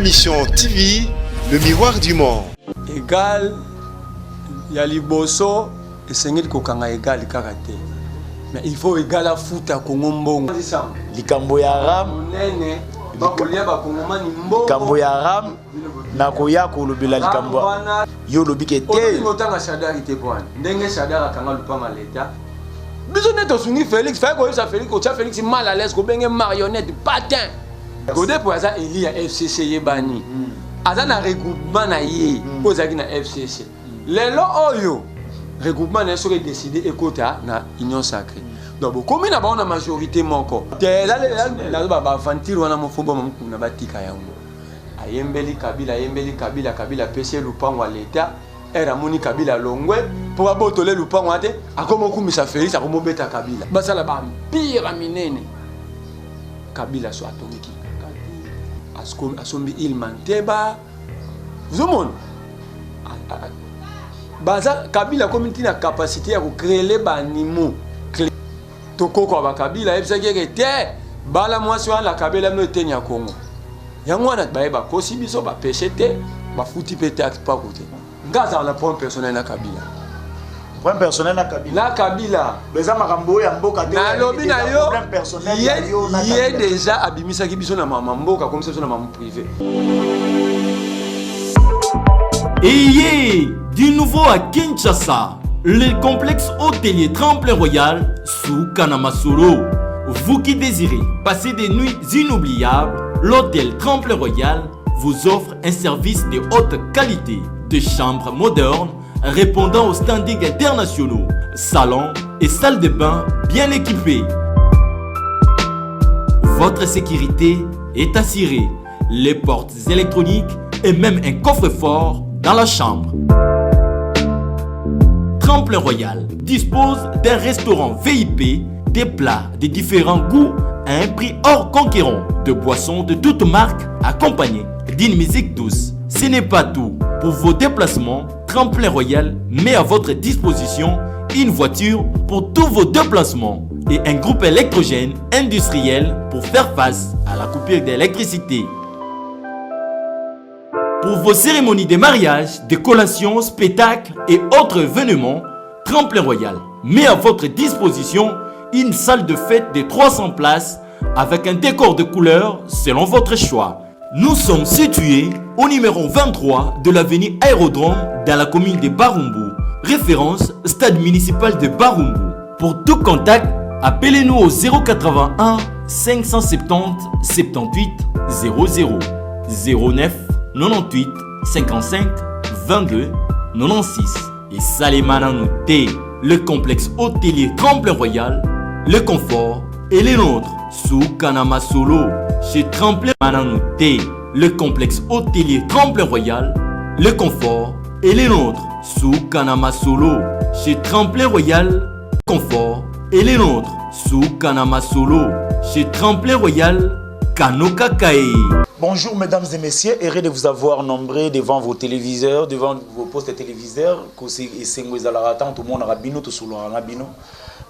Mission TV, le miroir du monde. Egal ya liboso esengeli kokanga egal kaka te mais il faut egal afuta kongo mbongo. Likambo ya ram monene bakolia bakongomani mbongo. Likambo ya ram nakoya kolobela likambo yo olobi ke te. Otanga Shadary te bwana, ndenge Shadary akanga lupanga leta biso nde tosungi Félix, fai koyebisa Félix, kotya Félix mal à l'aise, kobenge marionnette patin. Gode po aza eli ya FCC yebani, aza na regroupement na ye oyo ezalaki na FCC. Lelo oyo regroupement na ye soki edécide ekota na Union sacrée, donc bokomi na bango na majorité moko te. Nazoba baaventure wana, mofombo mamokuna batika yango. Ayembeli Kabila, ayembeli Kabila, Kabila apesi ye lupango ya leta. Ere amoni Kabila longwe mpo babotole lupango wana te, akoma okumisa Félix, akoma obeta Kabila, basala bampire ya minene. Kabila so atongi Kingakati, asombi ile Manteba, ozomona baza Kabila akomi ntina capacité ya kocréer baanimaux. Tokoko ya bakabila ayebisaki eke te, bala mwasi wana nakabela bino eteni ya Kongo. Yango wana baye bakosi biso, bapeshe te, bafuti mpe taxe pako te. Nga azala na problème personnel na Kabila. Problème personnel na Kabila? Na Kabila. Eza makambo oyo ya mboka te. Nalobi na yo, ye déjà abimisaki biso na mama mboka, akomisa biso na mama privé. Ayez du nouveau à Kinshasa, le complexe hôtelier Tremplin Royal sous Kanamasolo. Vous qui désirez passer des nuits inoubliables, l'hôtel Tremplin Royal vous offre un service de haute qualité, de chambres modernes répondant aux standings internationaux, salons et salles de bain bien équipées. Votre sécurité est assurée, les portes électroniques et même un coffre-fort dans la chambre. Tremplin Royal dispose d'un restaurant VIP, des plats de différents goûts à un prix hors conquérant, de boissons de toutes marques accompagnées d'une musique douce. Ce n'est pas tout. Pour vos déplacements, Tremplin Royal met à votre disposition une voiture pour tous vos déplacements et un groupe électrogène industriel pour faire face à la coupure d'électricité. Pour vos cérémonies de mariage, de collations, spectacles et autres événements, Tremplin Royal met à votre disposition une salle de fête de 300 places avec un décor de couleurs selon votre choix. Nous sommes situés au numéro 23 de l'avenue Aérodrome dans la commune de Barumbu. Référence stade municipal de Barumbu. Pour tout contact, appelez-nous au 081 570 78 00 09 98 55 22 96. Et Salemana T, le complexe hôtelier Tremplin Royal, le confort et les nôtres. Sous Kanama Solo, chez Tremplin T, le complexe hôtelier Tremplin Royal, le confort et les nôtres. Sous Kanama Solo, chez Tremplin Royal, confort et les nôtres. Sous Kanama Solo, chez Tremplin Royal, Kanoka Kae. Bonjour mesdames et messieurs, heureux de vous avoir nombreux devant vos téléviseurs, devant vos postes téléviseurs. Esengo ezalaka ntango tomonaka bino, tosololaka na bino.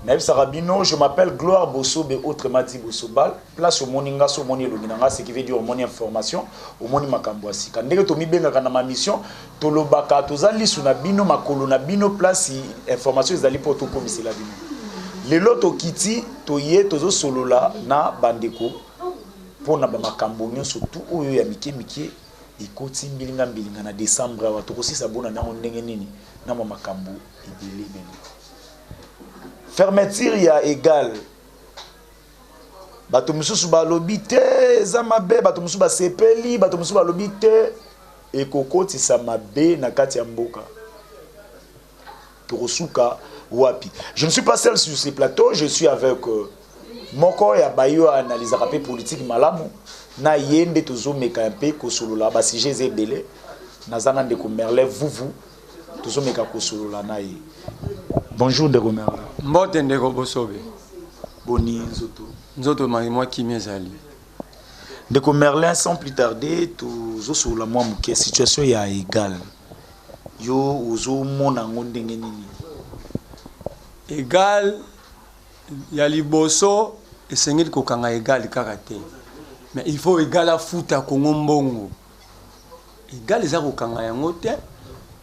Nayebisaka bino, je m'appelle Gloire Bosobe, autrement dit Bosobal. Place omoni nga, so omoni elongi na nga, ce qui veut dire omoni information, omoni makambo ya sika. Ndenge tomibengaka na ma mission, tolobaka toza lisu na bino, makolo na bino, place information ezali mpo tokomisela bino. Lelo tokiti, toye tozosolola na bandeko mpona bamakambo nyonso tu oyo ya mike mike ekoti mbilinga mbilinga na décembre awa. Tokosisa bona nango ndenge nini na mwa makambo ebele ebele. Fermeture ya Egal, bato mosusu balobi te eza mabe, bato mosusu basepeli, bato mosusu balobi te ekokotisa mabe na kati ya mboka. Tokosuka wapi? Je ne suis pas seul sur ce plateau, je suis avec moko ya bayo analysaka mpe politique malamu. Na ye nde tozomeka mpe kosolola basujet eza ebele. Naza na ndeko Merlin Vuvu, tozomeka kosolola na ye. Bonjour ndeko Merlin. Mbote ndeko Bosobe. Boni nzoto? Nzoto mwa kimia ezali. Ndeko Merlin, sans plus tarder, tozosolola mwa moke situation ya Egal. Yo ozomona yango ndenge nini? Egal ya liboso esengeli kokanga Egal kaka te, mais il faut Egal afuta Kongo mbongo. Egal eza kokanga yango te.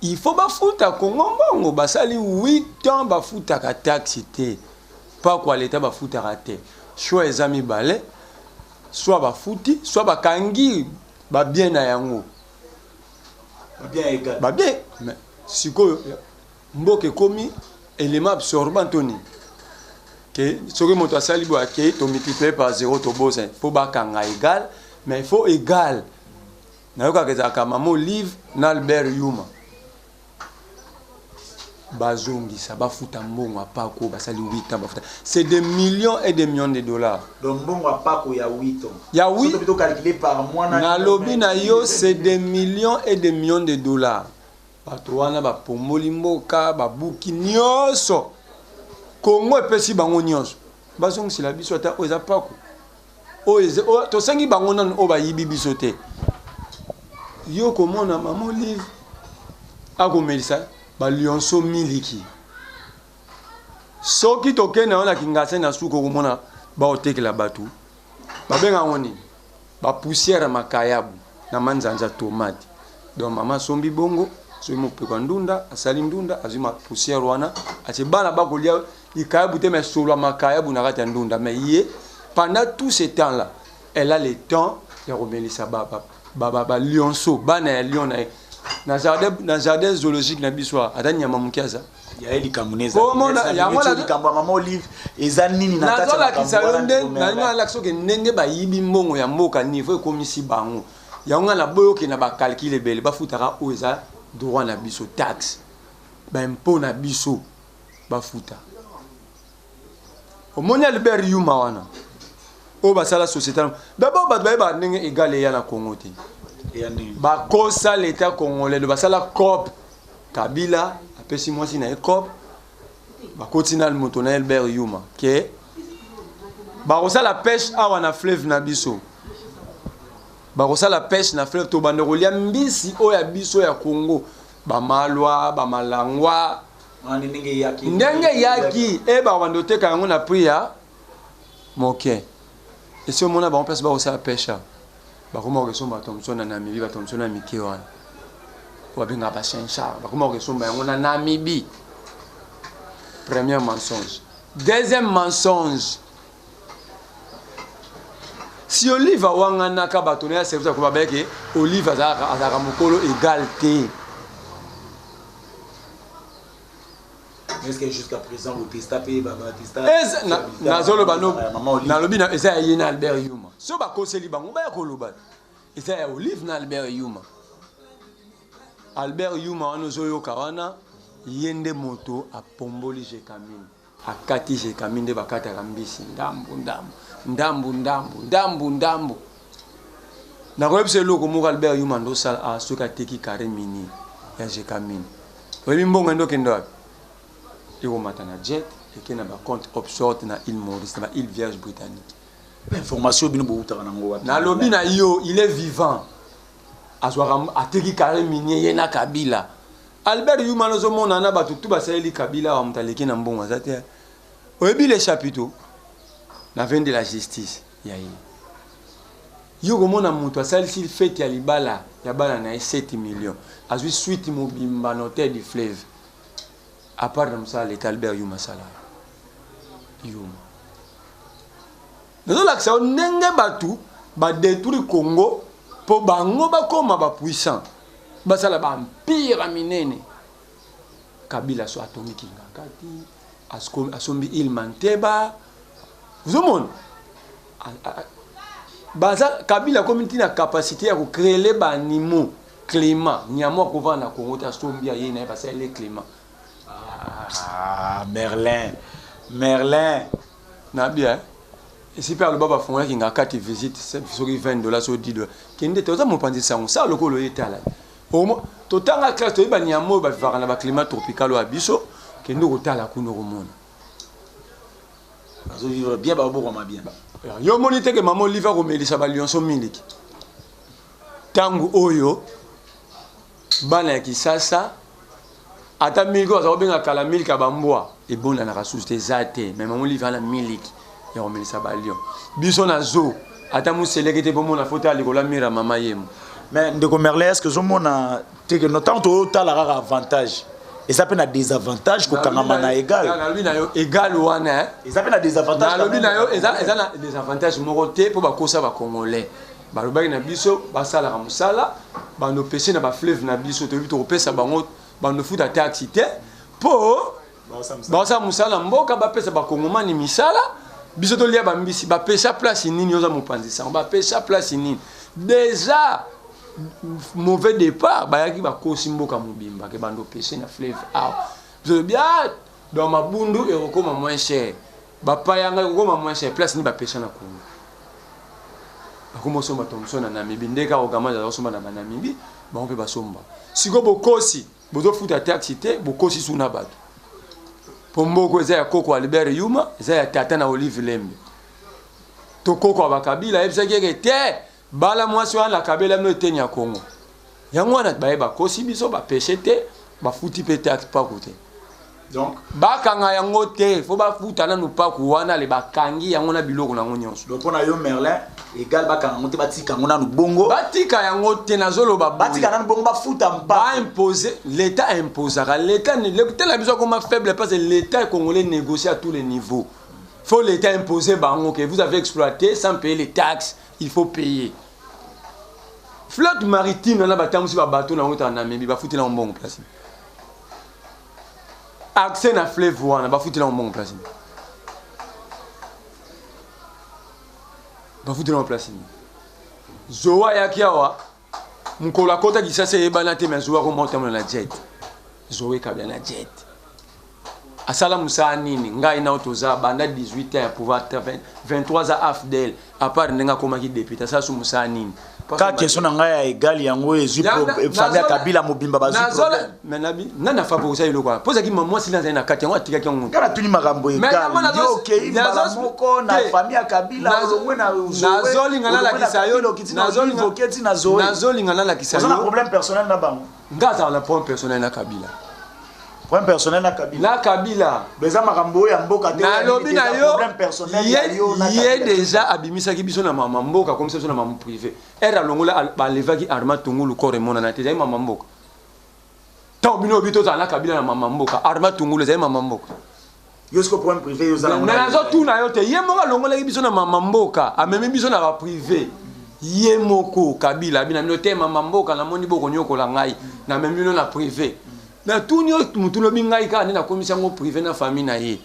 Il faut bafuta Congo mbongo. Basali 8 ans bafutaka taxe te. Pakwa l'État bafutaka te. Choix eza mibale. Soit bafuti, soit bakangi ba bien na yango. Ba bien égal. Ba bien. Mais sikoyo mboka ekomi élément absorbant to nini? Ke soki moto asali boye akei to multiplier par 0 tobosani. Faut bakanga égal, mais il faut égal. Nayokaka ezalaka Mama Olive na Albert Yuma. Bazongisa, bafuta mbongo ya pako, basali 8 ans bafuta. C'est des millions et des millions de dollars. Donc mbongo ya pako ya 8 ans. Ya 8. Soki to calculer par mois na Nalobi na yo, c'est des millions et des millions de dollars. Bato wana bapomboli mboka, babuki nyonso. Congo epesi bango nyonso. Bazongisela biso ata oyo eza pako. Oyo eza, oyo, tosengi bango nanu oyo bayibi biso te. Yo komona Mama Olive akomelisa ba lionceau miliki. Soki tokende na yo na Kingasani na suka okomona baotekela bato. Babenga yango nini? Ba poussière ya makayabu na manzanza tomate. Donc mama asombi bongo, soki mopeko ya ndunda, asali ndunda, azwi ma poussière wana, atie bana bakolia likayabu te mais solo ya makayabu na kati ya ndunda. Mais ye pendant tout ce temps-là, elle a le temps ya komelisa ba lionceau, bana ya lion na ye. Na jardin zoologique na biso awa, ata nyama moke aza. Ya ye likambo ne eza Komona, nini? yango Eza na- likambo ya Mama Olive, eza nini na kati ya Nazolakisa makambo yo wana nde, ndeko nalingi Merlin? nalakisa soki ndenge bayibi mbongo ya mboka, niveau ekomisi bango. Yango nga naboyi okende na ba calcul ebele, bafutaka oyo eza droit na biso, taxe, ba impôt na biso bafuta. Omoni Albert Yuma wana oyo basala société na-, d'abord bato bayebaka ndenge égal eya na Congo te. Eya ndenge. Bakosa l'État congolais, basala coop. Kabila apesi mwasi na ye coop, bakoti na moto na Albert Yuma ke bakosala pêche awa na fleuve na biso. Bakosala pêche na fleuve, tobanda kolia mbisi oyo ya biso ya Congo, ba malwa, ba malangwa. Wana ndenge eyaki. Ndenge eyaki, e bakobanda koteka yango na prix ya moke. Esi omona bango place bakosala pêche awa. Bakoma kokesomba bato mosusu na Namibie, bato mosusu na mike wana. Oyo babengaka ba chinchard, bakoma kokesomba yango na Namibie. Premier mensonge. Deuxième mensonge. Si Olive awanganaka bato na ya service akoba bayeke Olive azalaka mokolo égal te. Est-ce que jusqu'à présent, vous testez pe, ba, ba, testez Eza, na, fiabilité nazoloba ya no, Mama Olive? nalobi na, eza ya ye na Albert Yuma. So bakoseli bango, baya koloba. Eza ya Olive na Albert Yuma. Albert Yuma wana ozoyoka wana, ye nde moto apomboli Gécamines. Akati Gécamines nde bakataka mbisi ndambu, ndambu, ndambu, ndambu, ndambu, ndambu. Nakoyebisa eloko moko Albert Yuma ndo sala, ah, soki ateki carré mini ya Gécamines. Oyebi mbongo ndo kendo wapi? Ekomata na jet, eke na ba compte offshore na île Maurice, na ba île Vierge britannique. Information bino bowutaka nango wapi? Nalobi na yo, il est vivant. Azwaka, ateki carré minier ye na Kabila. Albert Yuma nazomona na bato tout basaleli Kabila wa moto aleki na mbongo aza te. Oyebi les chapiteaux na vente de la justice ya ye. Yo komona moto asalisi fête ya libala ya bana na ye 7 millions. Azwi suite mobimba na hôtel du fleuve. À part na mosala l'État Albert Yuma sala. Yuma. Nazolakisa yo ndenge bato ba détruire Congo po bango bakoma ba puissant. Basala ba empire minene. Kabila so atongi Kingakati, asombi île Manteba. Ozomona? Baza Kabila komi ntina capacité ya ko créer ba animaux climat. Nyamo akovanda na Congo ta sombi aye na ye basala le climat. Ah, Merlin. Merlin. Na bien. Et si père le baba fongola Kingakati visite soki 20 dollars so 10 dollars. Kende toza mopanzi sango sa lokolo etala. Au moins totanga classe toyeba nyamo ba vivaka na ba climat tropical wa biso kende kotala kuno komona. Bazo vivre bien, ba bokoma bien. Yo moni te ke mama Olive akomelisa ba lionceau miliki. Tangu oyo bana ya Kisasa ata miliki oyo aza kobenga kala miliki ya bambwa ebondanaka susu te, eza te. Mais mama Olive ana miliki ya komelisa ba lion. Biso na zoo ata moseleke te po mona foto ya likolo ya mira mama yemo. Mais ndeko Merlin, est ce que ozomona te ke ntango totala kaka avantage, eza mpe na désavantage kokangama na égal? Nalobi na yo, égal wana eza mpe na désavantage. Nalobi na yo, eza na désavantage moko te, mpo bakosa bacongolais. Balobaki na biso basalaka mosala, bandopese na bafleuve na biso, toyebi tokopesa bango, bandofuta taxe te, mpo basala mosala na mboka, bapesa bakongomani misala, biso tolia bambisi. Bapesa place nini? Oza mopanzi sango, bapesa place nini? Déjà mauvais départ. Bayaki, bakosi mboka mobimba ke bando pêche na fleuve awa. Biso bia donc mabundu ekokoma moins cher, bapayanga ekokoma moins cher. Place nini bapesa na Congo? Bakoma osomba thomson na Namibie, nde kaka ogama aza kosomba na banamibie, bango mpe basomba. Sikoyo bokosi, bozofuta taxe te, bokosi suna bato, mpo mboko eza ya koko Albert Yuma, eza ya tata na Olive Lembe to koko ya bakabila. Ayebisaki eke te, bala mwasi wana, nakabela bino eteni ya Kongo. Yango wana baye bakosi biso, bapeshe te, bafuti mpe taxe paku te. Donc bakanga yango te, fo bafuta nanu paku wana, le bakangi yango na biloko nango nyonso. Donc mpona yo Merlin, égal bakanga yango te, batika yango nanu bongo? Batika yango te, nazoloba. Batika nanu bongo, bafuta mpako. Baimpose, l'état imposaka. L'état, l'état na biso akoma faible parce que l'état congolais négocie à tous les niveaux. Faut l'état imposer bango que vous avez exploité sans payer les taxes, il faut payer. Flotte maritime wana, batambusi babateau nango tala Namibie, bafutela yango mbongo place. Accès na fleuve wana, bafutela yango mbongo place. Bafutela yango place nini? Zoa ayaki awa mokolo akota Kisasa, eyebana te, mais Zoa akoma otambola na jet. Zoe Kabila na jet, asala mosala nini? Ngai nao toza banda 18 ans ya pouvoir, 23 ans AFDL, à part ndenge akomaki député, asala su mosala nini? Ka question na ngai ya égal, yango ezwi famille ya Kabila mobimba, bazwi problème. Mais nabi nani afavorisa eloko wana? Mpo ezalaki mwasi azali na kati yango, atikaki yango. Nga natuni makambo égal, yo okei mbala moko na famille ya Kabila, olongwe na Nazolinga nalakisa yo. Oketi na Zoe. Nazolinga nalakisa. Oza na problème personnel na bango? Nga azala na problème personnel na Kabila. Problème personnel na Kabila? Na Kabila. Eza makambo oyo ya mboka te. Nalobi na yo, ye déjà abimisaki biso na mama mboka, akomisa biso na mama privé. Ere alongola, balevaki Armand Tungulu, corps emonana te, ezali mama mboka. Ntango bino obi tozala na Kabila na mama mboka, Armand Tungulu ezali mama mboka. Yo siko problème privé yo ozala? Nazotuna yo te. Ye moko alongolaki biso na mama mboka, amemi biso na baprivé. Ye moko Kabila abina bino te, mama mboka namoni bokonyokola ngai, namemi bino na privé. Natuni yo, mutu lobi ngai kaka nde nakomisi yango privé na famille na ye.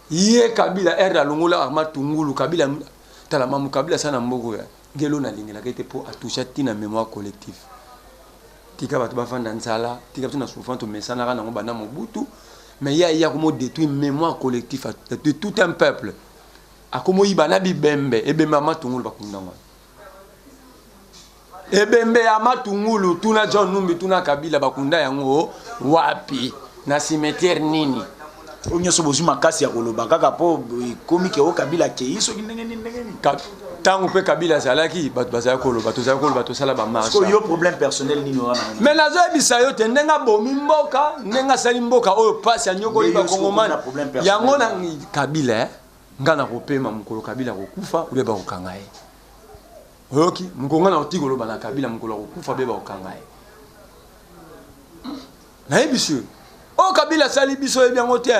Ye Kabila r alongola Armand Tungulu. Kabila, tala mamu Kabila asala na mboka oyo. Ngelo nalingelaka ete mpo atoucha ntina mémoire collectif. Tika bato bafanda nzala, tika biso na souffrance, tomesanaka nango banda Mobutu. Mais ye aye akomo détruire mémoire collectif de tout un peuple, akomoyiba na bibembe. Ebembe ya Matungulu bakunda ngo, ebembe ya Matungulu, tuna John Numbi, tuna Kabila, bakunda yango wapi, na cimetière nini? Oyo nyonso bozwi makasi ya koloba kaka mpo ekomi ke o Kabila akei, soki ndenge nini, ndenge nini? Ntango mpe Kabila azalaki, bato bazalaki koloba, tozalaki koloba, tosala bamarche. Yo problème personnel nini wana? Mais nazoyebisa yo te, ndenge abomi mboka, ndenge asali mboka oyo pasi, anyokoli bakongomani, yango na Kabila. Nga na kopema mokolo Kabila kokufa, obe bakokanga ye. Oyoki? Mokolo nga na kotika koloba na Kabila, mokolo akokufa, be bakokanga ye. Nayebi yo, oyo Kabila asali biso, oyebi yango te.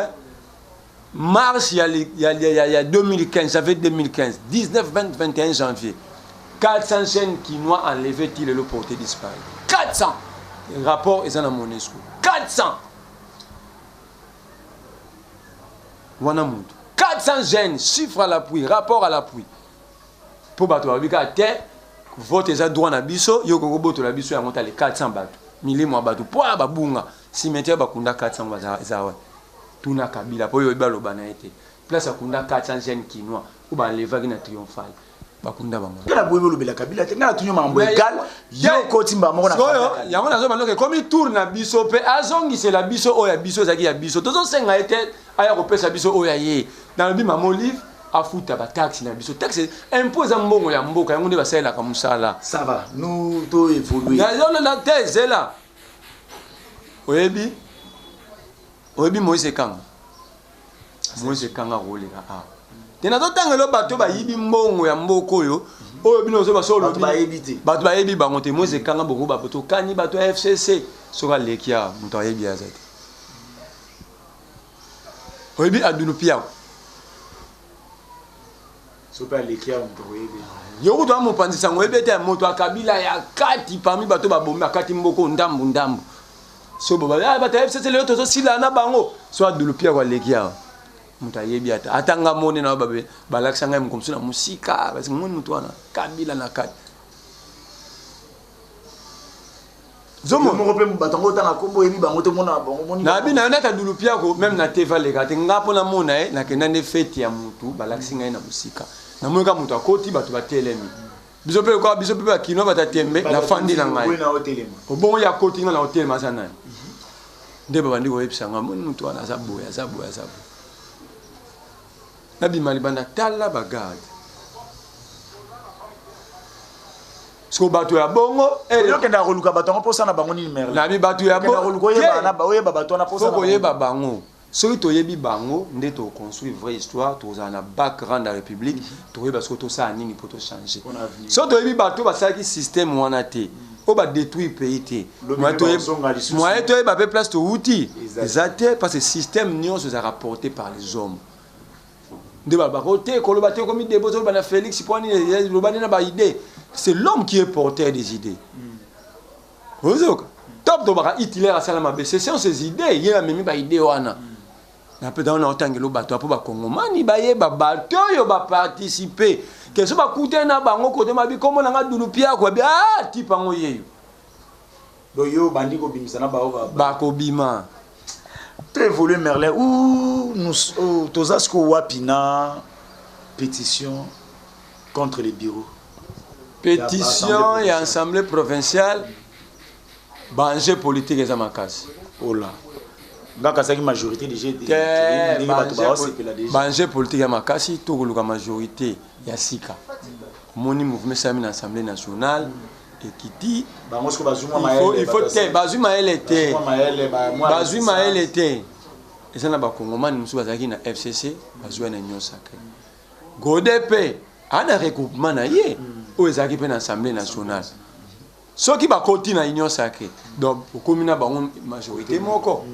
Mars ya 2015, j'avais 2015, 19, 20, 21 janvier, 400 jeunes kinois enlevés, ti lelo porté disparu. 400, rapport eza na Monusco. 400 wana mutu, 400 jeunes, chiffre à l'appui, rapport à l'appui. Mpo bato balobi kaka te, vote eza droit na biso, yo kokobotola biso yango. Tale 400 bato, milimo ya bato po babunga, cimetière bakunda 400 eza wana. Tuna Kabila, mpo oyo oyebi baloba na ye te, place akunda 400 jeunes kinois oyo balevaki na Triomphal, bakunda bango. Nga na boyebi olobela Kabila te. Nga na tuni makambo égal, yo okoti mbala moko na Sikoyo yango nazoba noke ekomi tour na biso mpe azongisela biso oyo ya biso ezalaki ya biso. Tozosenga ye te aya kopesa biso oyo ya ye. Nalobi mama Olive afuta bataxe na biso. Taxe, impôt eza mbongo ya mboka, yango nde basalelaka mosala. Ça va, nous to évoluer. Nazolona te, zela. Oyebi, oyebi Moïse Ekanga? Moïse Ekanga akoleka awa te. Nazotangela bato bayibi mbongo ya mboka oyo. Oyo bino ozo baso Bato bayebi te. Bato bayebi bango te. Moise Ekanga boko ba tokani bato ya FCC soki aleki awa moto ayebi aza te. Oyebi Adulu Piako? Soki aleki awa moto akoyebi. Yo kutu amopanzi sango oyebi ete moto ya Kabila ya kati parmi bato babomi akati mboko ndambu ndambu. So boba ah, bato ya FCC lelo tozosila na bango. So Adulu Piako aleki awa. Moto ayebi ata ata nga mone na babe balakisa ngai mokomso na mosika parce que moni moto wana Kabila na kati. Zomo moko pe bato yango otanga kombo oyebi bango te omona bango moni na bina yo nata dulu piako même na teva leka te nga pona mona ye nakenda nde fete ya mutu balakisi ngai na mosika namoni ka moto akoti bato batelemi biso mpe lokola biso mpe bakino bata tembe nafandi na ngai obongo ye akoti ngai na otelema aza nani nde babandi koyebisa ngai moni moto wana aza boye aza boye aza boye nabima libanda tala bagarde siko bato ya bongo eh, okendaka koluka bato yango mposa na bango nini merlin nabi bato ya bongo oyeba bato wana mposa koyeba bango soki toyebi bango nde toconstruire vraie histoire tozala na background ya république mhm. tokoyeba soki tosala nini mpo tochange soki toyebi bato basalaki système wana te oyo badétruire pays te moyen toyeba mpe place towuti eza te parce que système nyonso ezalaka porté par les hommes nde balobaka o te koloba te okomi debo ozoloba na félix mpo nini loba nde na baidée c'est l'homme qui est porteur des idées mm. ozoyoka top tobaka hitler asala mabe ce sont ses idées ye amemi baidée wana na mpe ntango naotangelo bato mpo bakongomani bayeba bato oyo baparticipe keso bakutani na bango kote mabi nkombo na nga dulu piako abi ah tipe yango yeyo Donc yo bandi kobimisa na bao bakobima. To évoluer Merlin ou nous oh, toza siko wapi na pétition contre les bureaux. Pétition ya assemblée provinciale ba enjeu politique eza makasi. Ola. Nga kasaki majorité déjà ndenge bato baosepela déjà. Ba enjeu politique ya makasi tokoluka majorité ya sika. Omoni mouvement esalami na assemblée nationale. Mm. Ekiti bango siko bazwi mwa mayele il faut te bazwi mayele te bazwi mayele te eza na bakongomani mosusu bazalaki na fcc bazwi na union sacré gode mpe aa na regroupement na ye oyo ezalaki mpe na assemblée nationale soki bakoti na union sacré donc okomi na bango majorité moko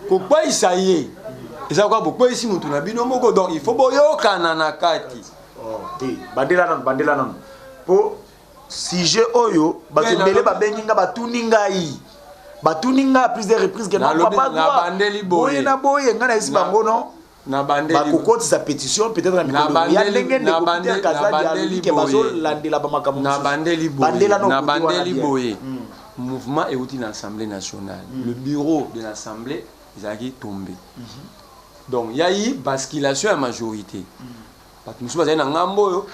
kokweyisa ye eza kaka bokweyisi motu na bino moko donc il faut boyokana na kati oh, te bandela nanu bandela nanu mpo sujet oyo bato ebele babengi nga batuni ngai batuni ngai à plusieurs reprises que non papa boye na boye ngai nayesi bango non bakokotisa pétition peut-être na mikolo ya ndenge ndeko Peter Kazadi alobi ke bazolandela bamakambo nabandeli boye hmm. mouvement euti na assemblée nationale hmm. le bureau de l'assemblée ezalaki tombé mhm. donc ya eu basculation ya majorité hmm. Bato mosusu bazali na ngambo oyo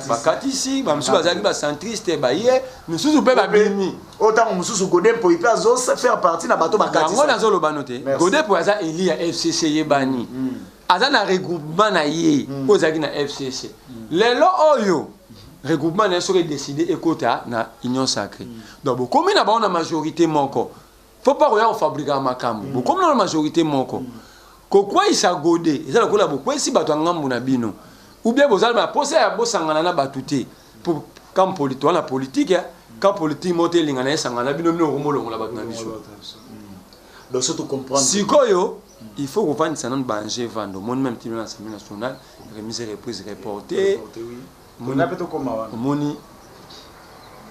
bakatisi, bamosusu bazalaki bacentriste baye, misusu mpe babimi. Oyo ntango mosusu Gode Mpoyi mpe azo faire partie na bato bakatisi. Yango nazoloba no te. Gode Mpoyi aza élu ya FCC yebani. Mm. Aza na regroupement na ye mm. oyo ezalaki na FCC. Mm. Lelo oyo regroupement na ye soki edécide ekota na Union Sacrée. Mm. Donc bokomi na bango na majorité moko. Faut pas koya kofabrika makambo. Mm. Bokomi na majorité moko. Mm. Kokweyisa Gode eza lokola bokweyisi bato ya ngambo na bino. Ou bien bozali na posa ya bosangana na bato te. Pour camp politique wana politique ya camp politique moko te elinga na esangana na bino bino okomolongola bato na biso. Donc surtout comprendre. Sikoyo il faut kovandisa nanu ba enjeu vanda omoni même tino na Assemblée nationale remise reprise reportée. Omoni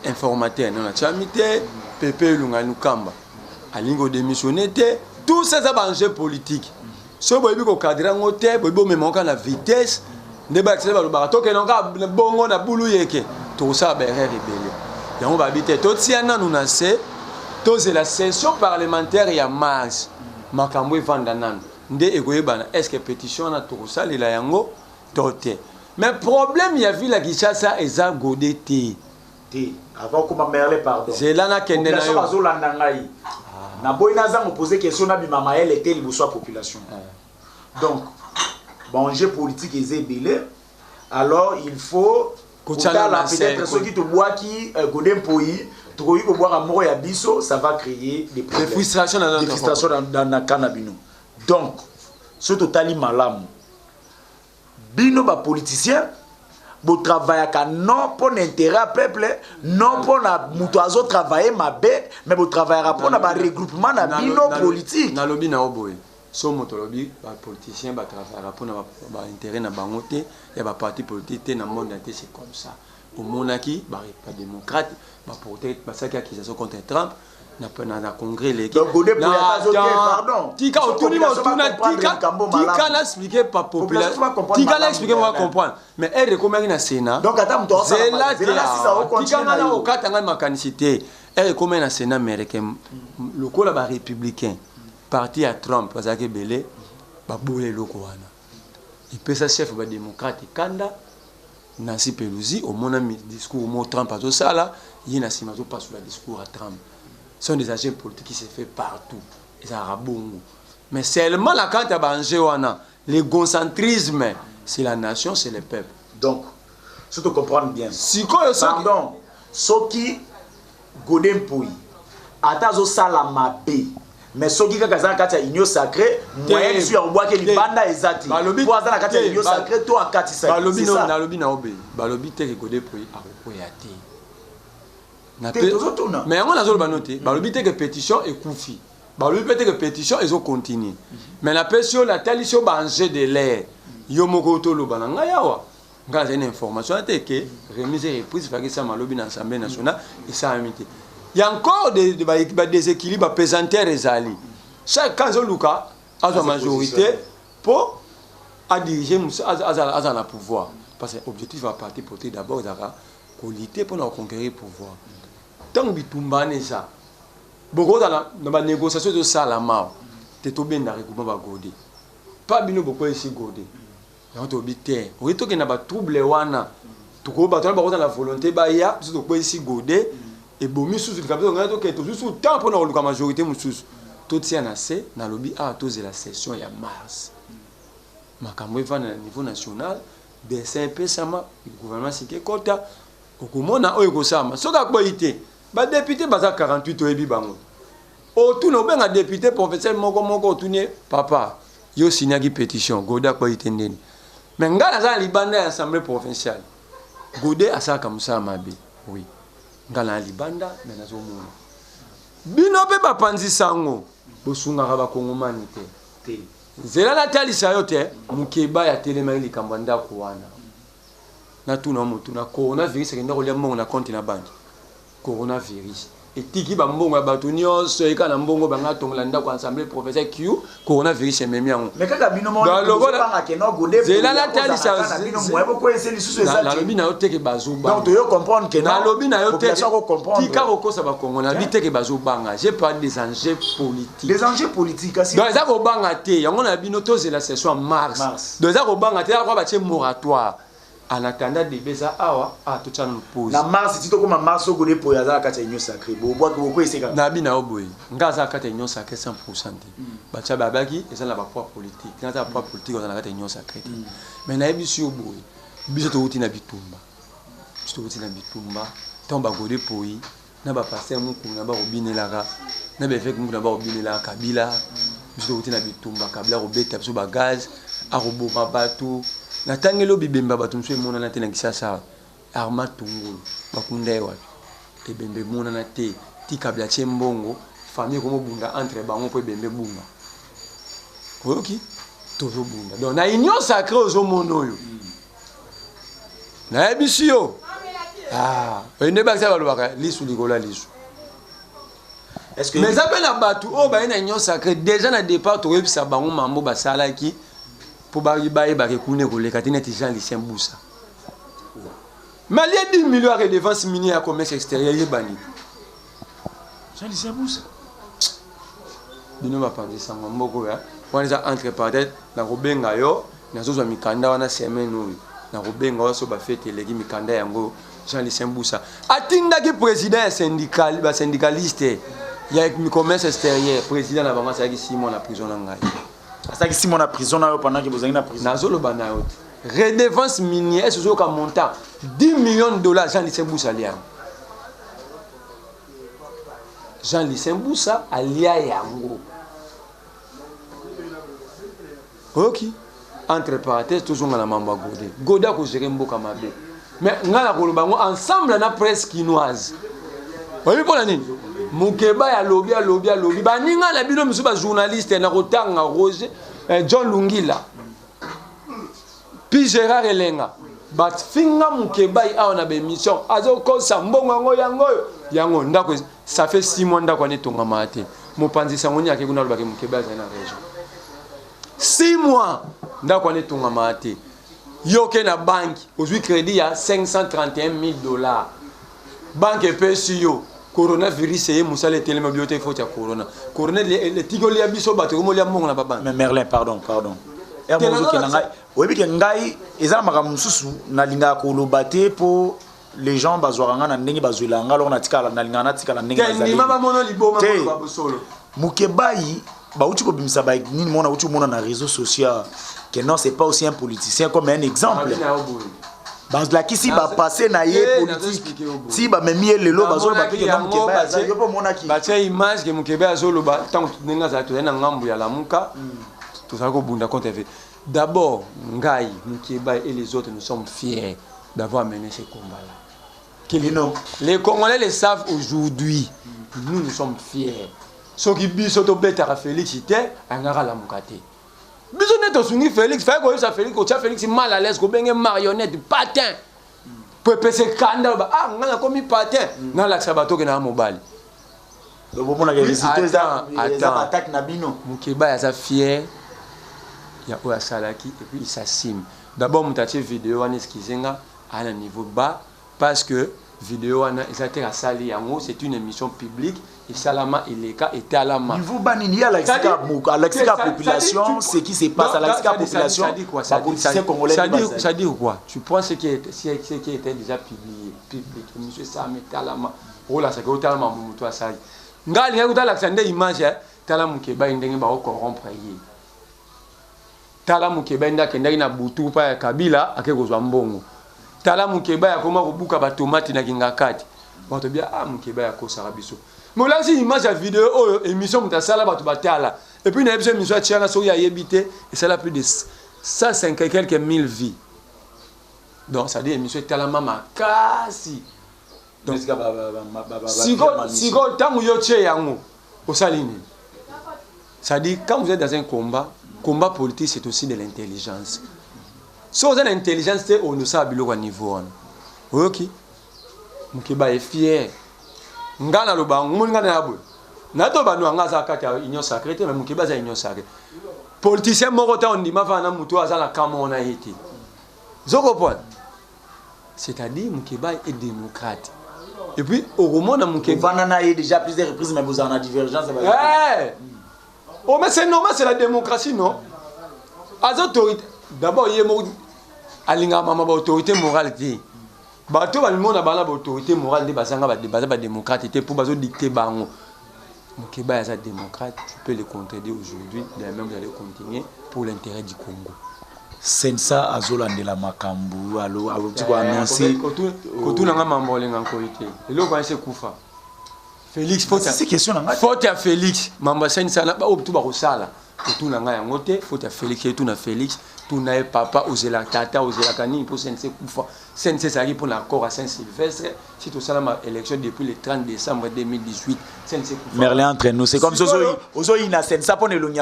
informateur non atiami te pepe elunga lukamba alingi kodémissionne te tout ça eza baenjeu politique soki boyebi kokadre yango te boyebi bomema kaka na vitesse nde bakisele balobaka tokende kaka bongo na bulu yeke tokosala baerreur ebele yango babi te totia nanu na se tozela session parlementaire ya mars makambo evanda nanu nde ekoyebana est ce que pétition wana tokosalela yango to te mais problème ya ville ya Kinshasa eza gode te te avant okoma merle pardon zela nakende na yo bazolanda ngai ah. naboyi nazanga opose question nabima mayele te liboso ya population ah. donc baenjeu politique eza ebele alors il faut kotala peut-être soki tobwaki euh, gode mpoyi tokoki kobwaka moko ya biso ça va créer des problèmes des frustrations dans, des frustrations dans, dans, na cas na bino donc soki totali malamu bino ba politiciens. Botravaillaka non mpo na intérêt ya peuple, non mpo na moto azotravaille mabe, mais botravaillaka mpo na baregroupement na bino politique. Nalobi na yo boye, so moto alobi bapoliticien batravaillaka mpona baintérêt na bango te, ya baparti politique te na monde te, c'est comme ça. Omonaki badémocrate baporte, basalaki accusation contre Trump na congrès eleki. Donc, Godé Mpoyi ata azote, pardon. Tika So otuni population motuna. va comprendre Tika likambo tika malamu. na expliquer pa Population va population. comprendre Tika na malamu, expliquer, va Bernard. comprendre. Mais ere ekomaki na Sénat. Donc, ata moto azosala Zela zela te na sisa, awa. okontinue Tika na nga na yo. kokata ngai makanisi te. Ere ekomaki na Sénat américain, lokola barépublicain, parti ya Trump, bazalaki ebele, baboya eloko wana. Epesa chef badémocrate kanda, Nancy Pelosi. Omona discours mo Trump azosala, ye na nsima azopasola discours ya Trump. Ce sont des agents politiques qui se fait partout, ezalaka bongo. Mais seulement na kati ya baenjeu wana, l'égocentrisme, c'est la nation, c'est le peuple. Donc surtout comprendre bien. Sikoyo soki Pardon, soki Godé Mpoyi ata azosala mabe, mais soki kaka aza na kati ya Union sacrée, moyen lisu ya kobwaki libanda eza te, po aza na kati ya Union sacrée to akatisa. Balobi C'est no ça. Nalobi na obe, balobi te ke Godé Mpoyi akokwea te. Te, tozotuna. Mais yango nazoloba no te. Balobi te ke pétition ekufi, balobi mpe te ke pétition ezocontinue. Mais napesi yo, natalisi yo baenjeu de l'air. Yo moko toloba na ngai awa, ngai nazali na information te ke remise et reprise faki esama alobi na Assemblée nationale, esalami te. Ya encore badéséquilibre, bapesanteur ezali. Chaque camp azoluka azwa majorité mpo adirige, azala na pouvoir, parce que objectif ya parti politique d'abord ezalaka kolutter mpona koconquérir pouvoir. Ntango bitumba wana eza, bokozala na banégociation ezosalama te. Tobenda regroupement baGodé pa bino, bokweyisi Godé yango, toyebi te. Oyi tokende na batrouble wana, tokoyo bato wana bakozala na volonté baya biso tokweyisi Godé, ebomi susu likambo. Ngai tokende, tozwi susu temps mpona koluka majorité mosusu totia na se. Nalobi awa, tozela session ya mars, makambo evanda na niveau national, dessin epesama, gouvernement sika ekɔta, okomona oyo ekosalama. Soki akboyi te, badéputé baza 48, oyebi bango. Otuna, obenga député professeur moko moko, otuni ye: "Papa, yo signaki pétition, Godé akboyi te ndeni?" Mais ngai naza na libanda ya assemblée provinciale. Godé asalaka mosala mabe, oui, ngai na libanda, mais nazomona bino mpe bapanzi sango bosungaka bakongomani te. Te. Nzela natalisa yo te. Mokeba ya telemaki likambo ya ndako wana. Natuna motu na coronavirus ekenda kolia mbongo na compte na banque. Coronavirus etiki bambongo ya bato nyonso eka na mbongo banga atongola ndako ya assemblée provinciale. Q coronavirus ememi yango. Mais kaka bino moko Balokola- bozobanga ke no Godé Zela Mpoyi natalisa- akozala na bino, moyen bokweyisa lisusu eza te. Nalobi na yo teke bazobanga. Donc toyo comprendre ke non, Nalobi na yo population akocomprendre. tika kokosa bakongo. Nalobi teke bazobanga, j'ai parlé des enjeux politiques. Des enjeux politiques kasi. Donc eza kobanga te. Yango na bino, tozela session ya mars. Mars. Donc eza kobanga te, eza kwa batie moratoire en attendant débat. Eza awa, ah, totya nanu pause. Na mars, ti tokóma mars, o Godé Mpoyi aza na kati ya Union sacrée, bobwaki, bokweyisa kaka. Nabi na yo boye, nga aza na kati ya Union sacrée 100 te. Batia babaki eza na bapoids politique, nga aza na poids politique, oza na kati ya Union sacrée te. Mais nayebisi yo boye, biso towuti na bitumba, biso towuti na bitumba. Ntango baGodé Mpoyi na bapasteur Mukuna bakobinelaka na baévêque Mukuna, bakobinelaka Kabila, biso towuti na bitumba. Kabila akobeta biso bagaz, akoboma bato. Natangeli oyo bibemba bato mosusu emonana te na Kisasa. Arma Tungulu, bakunda ye wapi? Ebembe emonana te. Ti Kabila tie mbongo, famille ekomobunda entre bango mpo ebembe ebunga. Oyoki, tozobunda. Donc na Union sacrée ozomona oyo nayebisi yo, ah, oyo nde bakisa balobaka lisu likolo ya lisu. Est-ce que Mais eza mpe na bato oyo baye na Union sacrée déjà na départ, tokoyebisa bango mambo basalaki mpo bayebaka ekuna ekoleka te, neti Jean Lucien Busa malie 10 millions ya redevance minière ya commerce extérieur, yebani. Jean Lucien Busa. Bino bapanzi sango mboka oyo wana eza entre parenthèse. Nakobenga yo, nazozwa mikanda wana semaine oyo, nakobenga yo so bafete eleki. Mikanda yango, Jean Lucien Busa atindaki président ya syndical, basyndicaliste ya commerce extérieur, président na bango asalaki 6 mois na prison na ngai. Asalaki 6 mois na prison na yo pendant ke bozalaki na prison? Nazoloba na yo te. Redevance minière ese ozoyoka montant 10 millions de dollars. Jean Lucien Busa alia yango. Jean Lucien Busa alia yango. Oyoki, entre parenthèse, tozonga na mambo ya Godé. Godé akogérer mboka mabe. Mais ngai nakoloba yango ensemble na presse kinoise. Oyebi mpo na nini? Mukeba ya lobi alobi alobi baninga na bino mosusu bajournaliste na kotanga Roger eh, John Lungila puis Gérard Elenga bafinga Mukebayi awa na baémission azokosa mbongo yango yango oyo yango ndako ça fait 6 mois ndako wana etongamaka te. Mopanzi sango nini ake kuna alobaki Mukebayi azali na région 6 mois ndako wana etongamaka te. Yo oke na banque ozwi crédit ya 531 000 dollars, banque epesi yo coronavirus eye mosala etelema bio te faute ya corona. Corona etiki olia biso bato ekomolia mbongo na babanque. Mais Merlin, pardon, pardon. Ozokenda ngai oyebi ke ngai eza na makambo mosusu nalingaka koloba te mpo les gens bazwaka ngai na ndenge bazwelaka ngai, alors natikala nalingaka natikala ndenge nazali. Bamono liboma bosolo. Mukebayi bauti kobimisa ba nini mona auti komona na réseau social que non, c'est pas aussi un politicien comme un exemple. Balakisi bapasse na ye politique ti bamemi ye lelo, bazoloba mpe ke non, Mukebayi aza yo mpe omonaki. Batia image ke Mukebayi azoloba ntango ndenge azali, tozali na ngambu ya Lamuka, tozali kobunda contre v. D'abord ngai, Mukebayi et les autres, nous sommes fiers d'avoir mené ce combat là. Kino. Les Congolais le savent aujourd'hui, nous, nous sommes fiers. Soki biso tobetaka Félix te, angaka Lamuka te. Biso nde tosungi Félix. Faye koyebisa Félix, kotia Félix mal à l'aise, kobenge marionnette, patin, po epesa ekanda, loba: "Ah, ngai nakomi patin, nalakisa bato oke na mobali." Bomonaka résultat eza baattaque na bino. Mukebayi aza fier ya oyo asalaki et puis il s'assume. D'abord moto atie video wana, excuse nga, aya na niveau bas, parce que video wana eza te asali yango, c'est une émission publique esalama, eleka, etalama. Niveau banini? Ye alakisika population ce qui se passe, alakisika population bapoliticien congolais. Ça dire quoi? Tu prends ce qui était déjà publié, public, monsieur Sam, etalama, olasaki otalama moto asali. Ngai alingaki kotalakisa nde image: tala Mukebayi ndenge baocorrompre ye, tala Mukebayi nde akendaki na butu mpa ya Kabila, ake kozwa mbongo, tala Mukebayi akoma kobuka batomate na Kingakati. Bato bia: "Ah, Mukebayi akosaka biso." Mais olakisi image ya video oyo, émission moto asala, bato batala. Et puis nayebi so émission atianga, soki ayebi te, esala plus de 105 et quelques mille vues. Donc ça dit émission etalama makasi. Sikoyo ntango yo tie yango, osali nini? C'est-à-dire, quand vous êtes dans un combat, combat politique, c'est aussi de l'intelligence. So oza na intelligence te, onosala biloko ya niveau wana. Oyoki Mokeba est fier. Nga naloba, ngomoni nga na ya boye nato bano yanga aza kati ya Union sacrée te, mais Mokeba aza Union sacrée. Politicien moko te ondima fana na motu aza na kama wana ye te. Ozocomprendre? C'est-à-dire Mokeba est démocrate et puis okomona Mokeba Ovanda na ye déjà plusieurs reprises, mais bozala na divergence. Hey! Oh, mais c'est normal, c'est la démocratie, non? Aza autorité. D'abord ye moko alingaka mama baautorité morale te. Bato balimona bana baautorité morale nde bazanga, baza badémocrate te mpo bazodicte bango. Mokeba aza démocrate. Tu peux le contredire aujourd'hui, demain vous allez continuer pour l'intérêt du Congo. CNSA azolandela makambo, aloti koannonce. Kotunanga mambo olenga nkoi te. Eloko wana ese kufa Félix. Si question na ngai. Faute ya Félix. Mambo ya CNSA na oyo tu bakosala, kotuna ngai yango te. Faute ya Félix. Etuna Félix, tuna ye: "Papa, ozelaka, tata, ozelaka nini mpo CNC kufa?" CNC ezalaki mpona accord ya Saint Sylvestre. Si tosalama élection depuis le 30 décembre 2018, CNC kufa. Merlin, entre nous, c'est comme soki ozoyina CNSA mpona elongi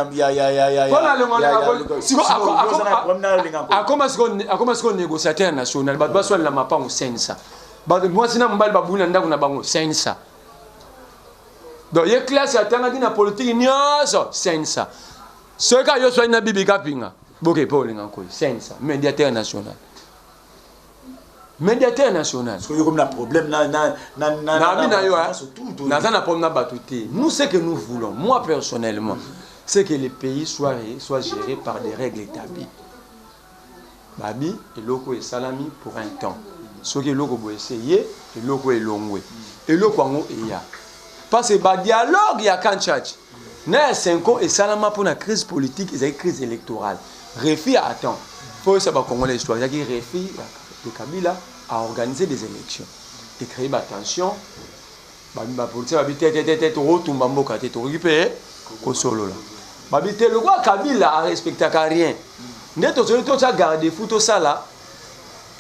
Akoma sikoyo négociateur national. Bato baswalela mapango, CNSA. Mwasi na mobali babuni na ndako na bango, CNSA. Donc ye classe atangaki na politike nyonso, CNSA. Soki kaka yo swali na bibi kapinga boke mpe olinga nkoi, CNSA, médiateur national, médiateur national. Soki na problème na Nabi na yo, naza na problème na bato te. Nous, ce que nous voulons, moi personnellement, c'est que le pays soit géré par des règles établies. Babi eloko esalami pour un temps, soki eloko boye ese ye, eloko elongwe, eloko yango eya, parce que badialogue ya Kanchachi na ya Cinco esalama mpona crise politique, ezalaki crise électorale. Refus ya, attends, faut oyesa bacongolais histoire. Ezalaki refus de Kabila à organiser des élections, ecréer batension. Bapoliticien babi: "Te, te, te, te, tokotumba mboka te, tokoki mpe kosolola." Babi te, lokola Kabila arespectaka rien, nde tozoli totya garde fou, tosala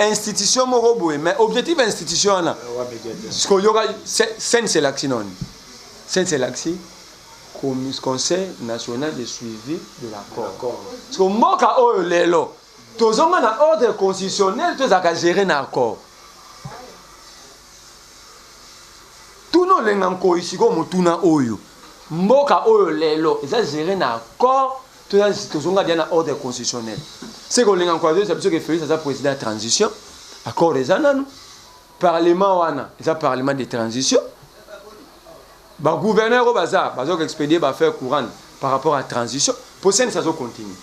Institution moko boye, mais objectif ya institution wana sikoyoka CNC elakisi noni? CNC elakisi Conseil national de suivi de l'accord. Siko mboka oyo lelo tozonga na ordre constitutionnel, tozalaka gérer na accord. Tuna Olenga Nkoi sikoyo motuna oyo: mboka oyo lelo eza géré na accord, tozonga dia na ordre constitutionnel? Se kolenga Nkoi azoyebisa biso ke Félix aza président ya transition, accord eza nanu, parlement wana eza parlement de transition, bagouverneur oyo baza bazoka expédier baaffaire courante par rapport à transition po CNSA azocontinue.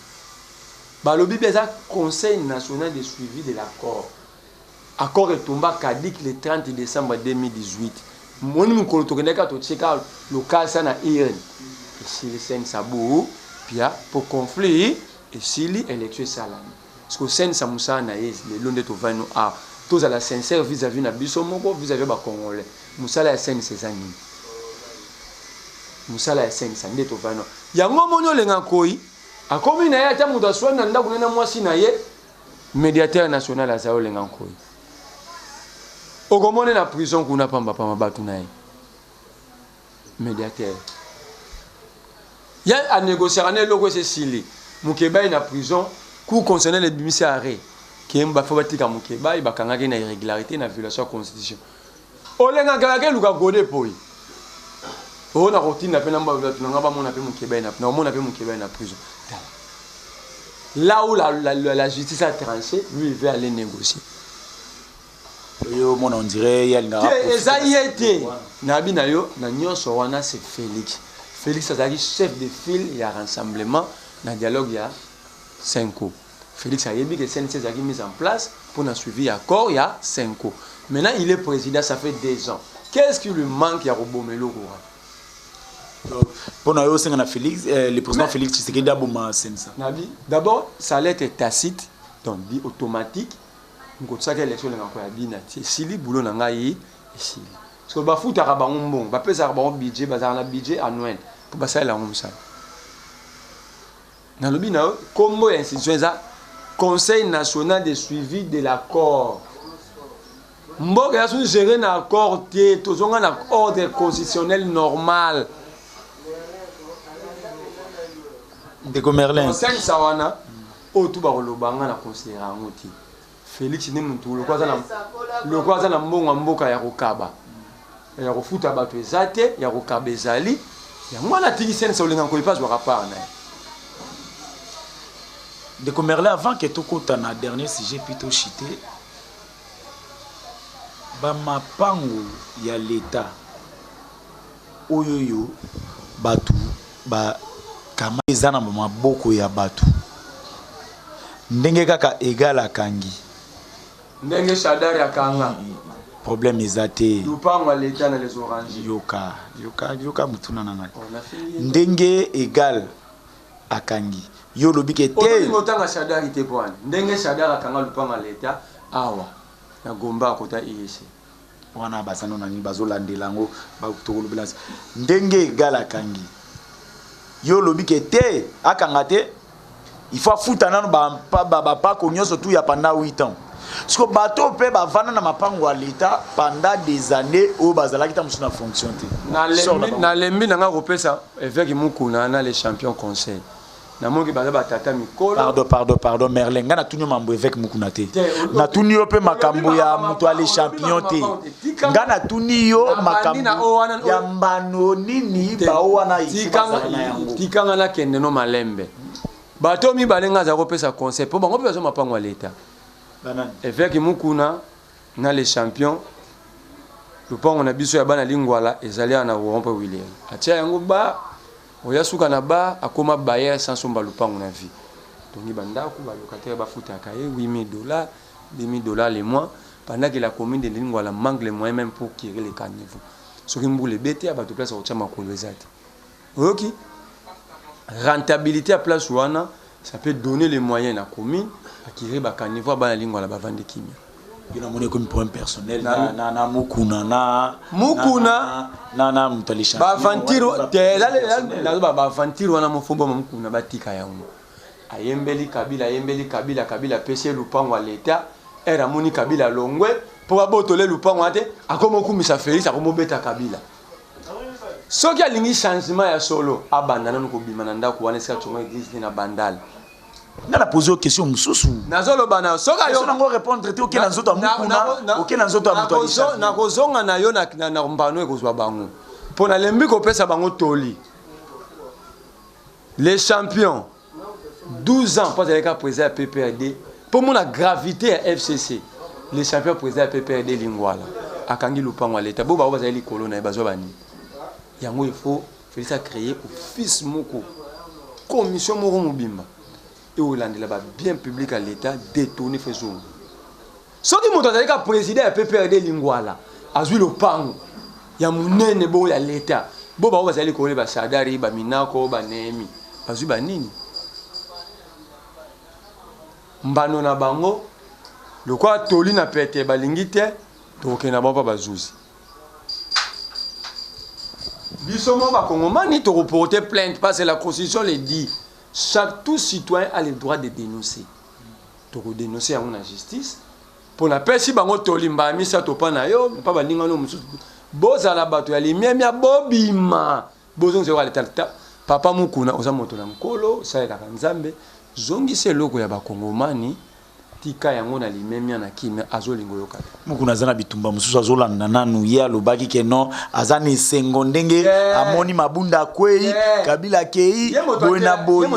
Balobi mpe eza Conseil national de suivi de l'accord. Accord etomba caduc le 30 décembre 2018. Moni mokolo tokendaki kaka, totie kaka lokasa na urne, esili. CNSA bu pia po conflit esili, élection esalami. Parce que CNSA, mosala na ye lelo nde tovandi no awa, tozala sincère vis-à-vis na biso moko, vis-à-vis bacongolais. Mosala ya CNSA eza nini? Mosala ya CNSA nde tovandi no yango. Moni Olenga Nkoi akomi na ye, ata moto aswani na ndako na mwasi na ye, médiateur national aza Olenga Nkoi. Okomone na prison kuna pambapamba bato na ye, médiateur ye anégociaka na eloko esi esili. Mokebai na prison, cour constitutionnelle ebimisi arrêt ke bafo batika Mokebai, bakangaki na irrégularité, na violation ya constitution. Olengaka kaka eluka Gode Poi oyo na kotinda mpe na bato na nga bamona mpe Mokebai na omona mpe Mokebai na prison. Tala là où la justice a tranché, lui il veut aller négocier. Oyo mona, on dirait ye alingaka. Te, eza ye te. Nayebi na yo na nyonso wana, c'est Félix. Félix azalaki chef de file ya rassemblement na dialogue ya Cenco. Félix ayebi ke CNC ezalaki mise en place pour na suivi ya accord ya Cenco. Maintenant il est président, ça fait 2 ans, qu'est-ce qui lui manque ya koboma eloko wana? Mpo na yo, osenga na Félix, le président Félix Tshisekedi aboma CNSA? Nabi d'abord, ça allait être tacite, donc dit automatique. Mokotisaka élection, olengaka ya bina ti esili, boulot na ngai esili. Parce que bafutaka bango mbongo, bapesaka bango budget, bazalaka na budget annuel mpo basalela yango mosala. Nalobi na yo, nkombo ya institution eza Conseil national de suivi de l'accord. Mboka eza soki géré na accord te, tozonga na ordre constitutionnel normal. Ndeko Merlin. Osalisa wana oyo tu bakoloba, nga na considérer yango te. Félix nde motu loko aza na mbongo ya mboka ya kokaba, ya kofuta bato eza te, ya kokaba ezali. Yango wana atiki CNSA, Olenga Nkoyi mpe azwaka part na ye. Ndeko Merlin, avant ke tokota na dernier sujet puis toshite, bamapango ya leta oyo oyo bato bakama eza na maboko ya bato, ndenge kaka Egal akangi, ndenge Shadari akanga, problème eza te. Lupango ya leta na Les Oranges. Yoka, yoka, yoka motuna na ngai. Oh, nafingi ye. Ndenge Egal akangi, yo olobi ke te. Ozolinga otanga Shadari te po wana ndenge Shadari akanga lupango ya leta awa na Gomba, akota IEC. Wana baza no na nini, bazolandela yango, tokolobela ndenge Egal akangi, yo olobi ke te, akanga te, il faut afuta nano bapako nyonso tu ya pendant 8 ans. Siko bato mpe bavanda na mapango ya leta pendant des années oyo bazalaki ta mosusu na fonction te. Sort na bango. Nalembi na nga kopesa évêque Mukuna na les champions conseil. Namonki baza batata mikolo. Pardon, pardon, pardon, Merlin, ngai natuni yo mambo évêque Mukuna te. Te, Natuni yo mpe makambo ya moto ya les champions te. Ngai natuni yo Nabandi na oyo wana- makambo ya mbano nini bao wana ifo bazala na yango. Tikanga nakende no malembe. Bato mibale nga aza kopesa conseil mpo bango mpe bazwa mapango ya leta. Banani? Évêque Mukuna na les champions. Lupango na biso ya bana Lingwala ezali awa na rond mpe William atia yango ba oya suka na ba akoma bayer sans somba lupango na vie. Tongi bandako, balocataire bafutaka ye 8000 dollars, 2000 dollars le mois, pendant que la commune de Lingwala manque les moyens même pour curer les caniveaux. Soki mbula ebete ya bato, place ya kotia makolo eza te. Oyoki rentabilité ya place wana, ça peut donner les moyens na commune acurer bacaniveau ya bana Lingwala, bavandi kimia. Yo namoni ekomi problème personnel na Mukuna na Mukuna. na moto ya les champions. Baaventure te, nazoba baaventure wana. Mofombo Mokuna, batika yango. Ayembeli Kabila, ayembeli Kabila, Kabila apesi ye lupango ya leta. Ere amoni Kabila alongwe mpo babotole lupango wana te, akoma okumisa Felix, akoma obeta Kabila. Soki alingi changement ya solo, abanda nanu kobima na ndako wana esika atonga eglise te na Bandal. Nga na pose yo question mosusu. Nazoloba na soki ayo Question nango répondre te, oke na nzoto ya mukuna, oke na nzoto ya moto ya Richard. Nakozonga na yo na mbano ekozwa bango. Mpo nalembi kopesa bango toli. Les champions 12 ans mpo azalaki kaka président ya PPRD mpo mona gravité ya FCC. Les champions président ya PPRD Lingwala akangi lupango ya leta bo bango bazali likolo na ye bazwa banini yango. Il faut Félix a créé office moko, commission moko mobimba eolandela ba bien public ya leta détourné. Fe zongo soki moto azali kaka président ya PPRD Lingwala azwi lopango ya monene bongo ya leta, bo bango bazali likolo basadari, baminako, banehemi bazwi banini mbano na bango lokola toli na pete balingi te. Tokokende na bango mpa bazuzi. Biso mo bakongomani tokoporte plainte parce que la constitution le dit, chaque tout citoyen a le droit de dénoncer. Tokodénonce yango na justice mpo napesi bango toli mbala misato mpa na yo mpa baningano mosusu. Bozala bato ya limemia, bobima, bozongisa eloko ya leta. Papa Mukuna, oza moto na Nkolo, osalelaka Nzambe, zongisa eloko ya bakongomani, tika yango na limemia, na kimia. Azolinga oyoka te. Mukuna aza na bitumba mosusu azolanda nanu. Ye alobaki ke non, aza na esengo ndenge amoni Mabunda akwei, Kabila akei boye na boye.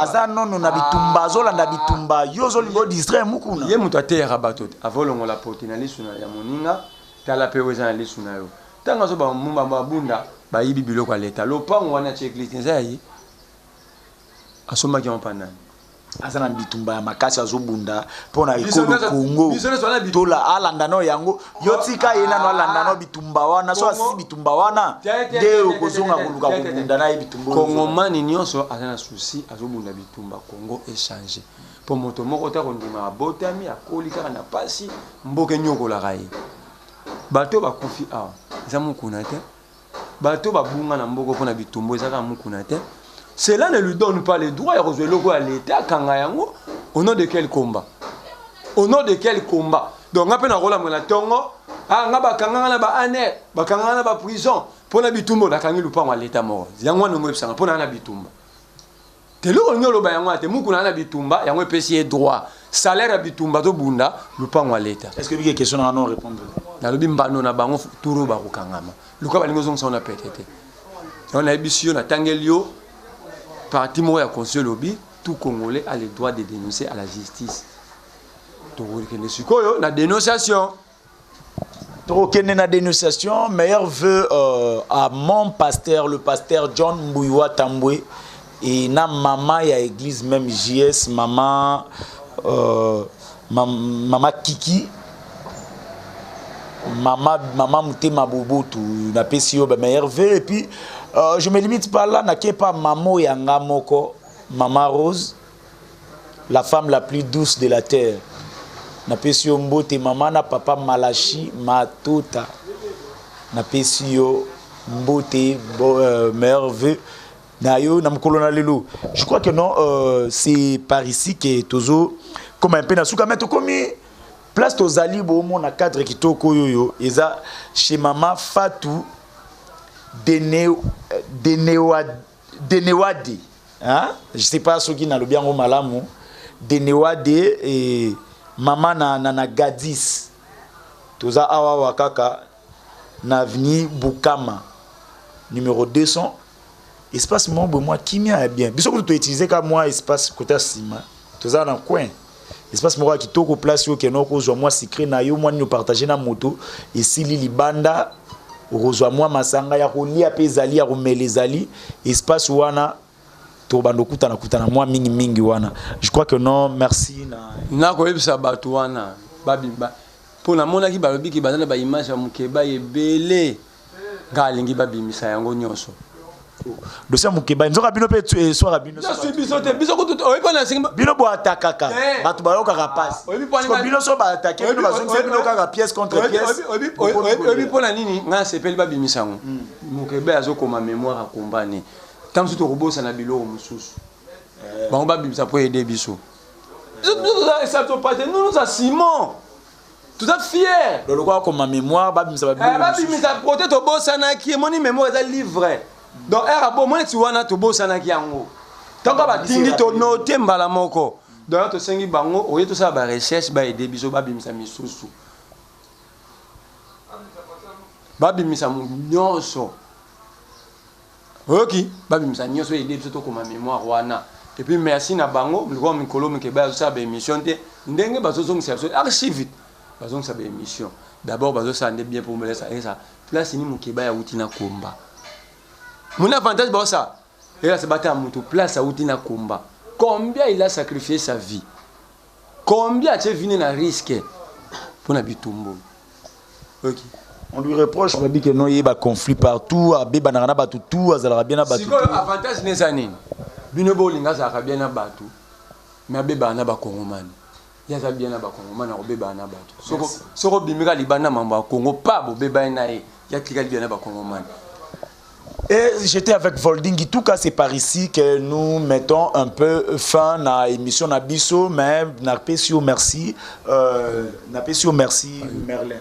Aza nono na bitumba, azolanda bitumba. Yo ozolinga odistraire Mukuna. Ye moto ateyaka bato te. Avolongola poti na lisu ya moninga, tala mpe oyo eza na lisu na yo. Ntango azoba Mabunda bayibi biloko ya leta, lopango wana atie eglise eza ya ye, asombaki yango mpa nani? Aza na bitumba ya makasi azobunda mpo na ekolo Congo. Tola alanda no yango. Yo tika ye nano alanda no bitumba wana. So asisi bitumba wana nde okozonga koluka kobunda na ye bitumba. Kongomani nyonso aza na souci, azobunda bitumba Congo échange, mpo moto moko ta kondima abotami akoli kaka na pasi, mboka enyokolaka ye. Bato bakufi awa eza Mokuna te, bato babunga na mboka mpona bitumba eza kaka Mokuna te. Cela ne lui donne pas le droit ya kozwa eloko ya leta, akanga yango. Au nom de quel combat? Au nom de quel combat? Donc nga mpe nakolamwa na ntongo, ah, nga bakanganga na ba aner, bakanganga na baprison mpona bitumba, nakangi lupango ya leta moko yango wana. Ngo oyebisanga mpona na bitumba te, eloko olingi oloba yango wana te. Mukuna na bitumba yango epesi ye droit, salaire ya bitumba, tobunda lupango ya leta. Est ce que bike question na non répondre? Nalobi mbano na bango turo bakokangama luka balingi ozongisa wana pete te. Yango nayebisi yo, natangeli yo parti moko ya constitution elobi tout Congolais a le droit de dénoncer à la justice. Tokokende sikoyo na dénonciation. Tokokende na dénonciation. Meilleur vœu à mon pasteur, le pasteur John Mbouyoua Tambwe, et na mama ya église même JS, mama mama Kiki, mama mama Mutema Bobotu, napesi yo ba meilleur vœu. Et puis je me limite pas là, nake pa mamo yanga moko, mama Rose, la femme la plus douce de la terre. Napesi yo mbote mama, na papa Malachi Matota, napesi yo mbote bo, meilleur vœu na yo na mokolo na lelo. Je crois que non, c'est par ici que tozo comme un peu na suka, mais tokomi place tozali bomona cadre kitoko oyo oyo eza chez mama Fatou Denewade, hein? Je sais pas soki nalobi yango malamu. Denewade et mama na Gadis. Toza awa awa kaka na avenue Bukama numéro 200. Espace moko boye mwa kimia ya bien. Biso kutu toutiliser ka mwa espace côté ya nsima, toza na coin, espace moko ya kitoko, place oyo okende okozwa mwa secret na yo, mwa nini opartage na moto esili libanda, okozwa mwa masanga ya kolia mpe ezali ya komela, ezali espace wana tobanda okutana kutana mwa mingi mingi wana. Je crois que non, merci na Nakoyebisa bato wana babimba mpo namonaki balobiki baza na baimage ya Mokeba ebele. Nga alingi babimisa yango nyonso. Dossier ya Mokeba, nzoka bino mpe eswaka bino? Nyonso biso te, biso kutu oyebi mpo na singi bino boatakaka bato bayokaka pasi. Bino so baatake bino, bazongisa bino kaka pièce contre pièce. Oyebi mpo na nini ngai nasepeli babimisa yango? Mokeba azokoma mémoire akombani ntango mosusu tokobosana biloko mosusu. Bango babimisa mpo ede biso. Biso toza pate, nous nous assumons. Toza fier. Lokola akoma mémoire, babimisa ba eh, babimisa prote tobosanaki, emoni mémoire eza livre. Donc ere abo omoni ti wana tobosanaki yango. Ntango batindi tonote mbala moko. Donc tosengi bango oye tosala ba recherche ba aider biso babimisa misusu. Babimisa nyonso. Oyoki? Babimisa nyonso aider biso tokoma mémoire wana. Et puis merci na bango, lokola mikolo mike bazosala ba émission te, ndenge bazozongisa biso archive, bazongisa ba émission. D'abord bazosala nde bien pour melesa esa place ni mokeba ya wuti na komba. Mon avantage baosa, ela se bata mutu place awuti na komba. Combien il a sacrifié sa vie? Combien atie vie na risque pour na bitumbu? Ok. On lui reproche babi que non yeba conflit partout, abeba na bato tout, azalaka bien na bato. Sikoyo avantage neza nini? Bino bolinga azalaka bien na bato, mais abeba na bakongomani. Ye aza bien na bakongomani, akobeba na bato. Soko soko bimika libanda mambo ya Congo pa bobeba na ye, ya tikali bien na bakongomani. Et j'étais avec Volding Ituka, c'est par ici que nous mettons un peu fin à l'émission Nabiso, mais Napesio merci, Napesio merci Merlin.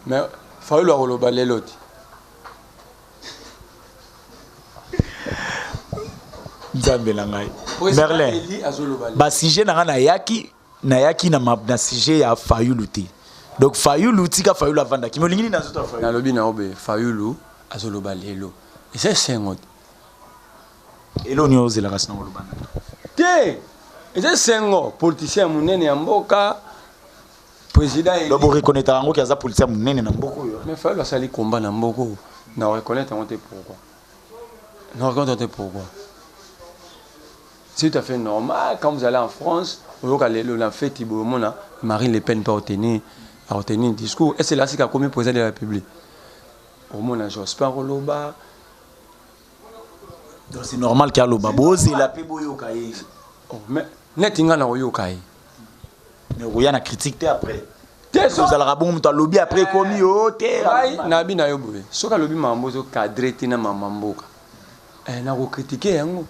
Mais Fayulu akoloba lelo te. Nzambe na ngai. Merlin. Ba sujet na ngai nayaki, nayaki na na sujet ya Fayulu te. Donc Fayulu tika Fayulu avanda. Ki molingi na nzoto ya Fayulu. Nalobi na obe Fayulu azoloba lelo. Eza esengo te. Elo nyo ozelaka sina koloba na. Te. Eza esengo politicien ya monene ya mboka. Président élu. Donc reconnaître yango ki aza politicien monene na mboka oyo. Mais Fayulu asali combat na mboka oyo. Na reconnaître yango te pourquoi? Na reconnaître te pourquoi? C'est tout à fait normal quand vous allez en France, oyoka lelo na fête boyomona Marine Le Pen pas retenir, a retenir discours. Et c'est là c'est qu'a commis président de la République. Omona Jospin Roloba. Donc c'est normal qu'il aloba bozela pe boyoka ye. Oh, mais neti nga na oyoka ye. Mais oya na critique te après. Te ozalaka bongo moto alobi après ekomi yo te. Ngai nabi na yo boye. Soki alobi mambo ezo cadrer te na mama mboka. Eh na ko critiquer yango.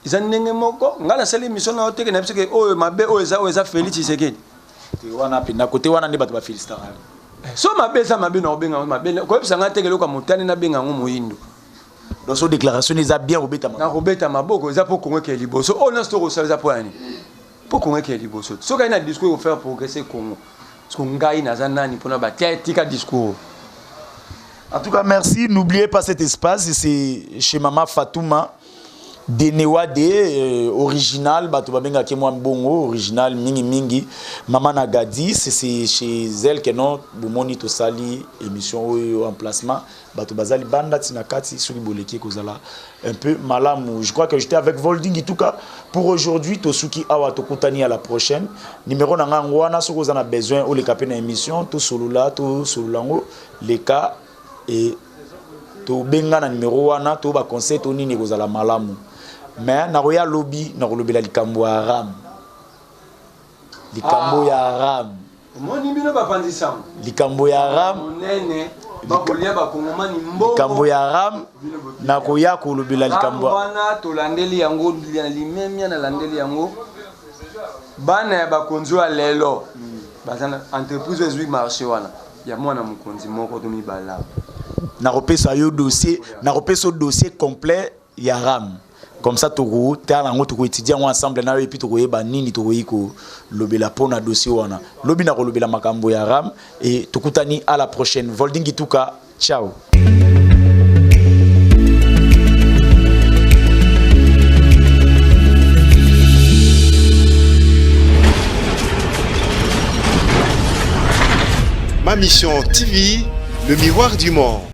Eza ndenge moko ngai nasali émission na yo te ke na biso ke oyo mabe oyo eza oyo eza Félix Tshisekedi. Te wana pe na côté wana nde bato ba félicitaka. So mabe eza mabe na obenga yango mabe. Koyebisa ngai te ke eloko ya motane nabenga yango moyindo. Donc so déclaration eza bien kobeta maboko. Na kobeta maboko eza po Congo ekeye liboso. Oyo nyonso tokosala eza po ya nini? Po Congo ekeye liboso. Soki aye na discours eko faire progresser Congo. Parce que ngai naza nani pona ba tika discours. En tout cas, merci. N'oubliez pas cet espace. C'est chez Mama Fatouma. Denewade, original, bato babenga ke mwa mbongo, original, mingi mingi. Mama Nagadi, c'est chez elle que non, bomoni tosali émission oyo emplacement. Bato bazali banda tina kati, soki boleki kozala un peu malamu. Je crois que j'étais avec Volding en tout cas pour aujourd'hui tosuki awa tokutani à la prochaine. Numéro na nga ngwana soki oza na besoin oleka pe na émission to solula to solulango leka et tobenga na numéro wana to ba conseil to nini kozala malamu. Mais nakoya lobi nakolobela likambo ya haram. Likambo ya haram. Omoni bino bapanzi sango. Likambo ya haram. Monene bakolia bakongomani mbongo. Likambo ya haram nakoya kolobela likambo wana tolandeli yango limemia nalandeli yango bana ya bakonzi ya lelo baza na entreprise ezwi marché wana ya mwana mokonzi moko to mibala. Nakopesa yo dossier, nakopesa yo dossier complet ya RAM. Comme ça toko tala yango toko étudier yango ensemble na yo et puis tokoyeba nini tokoyi kolobela mpo na dossier wana. Lobi nakolobela makambo ya RAM et tokutani à la prochaine. Volding Ituka, ciao. Ma Mission TV, le miroir du monde.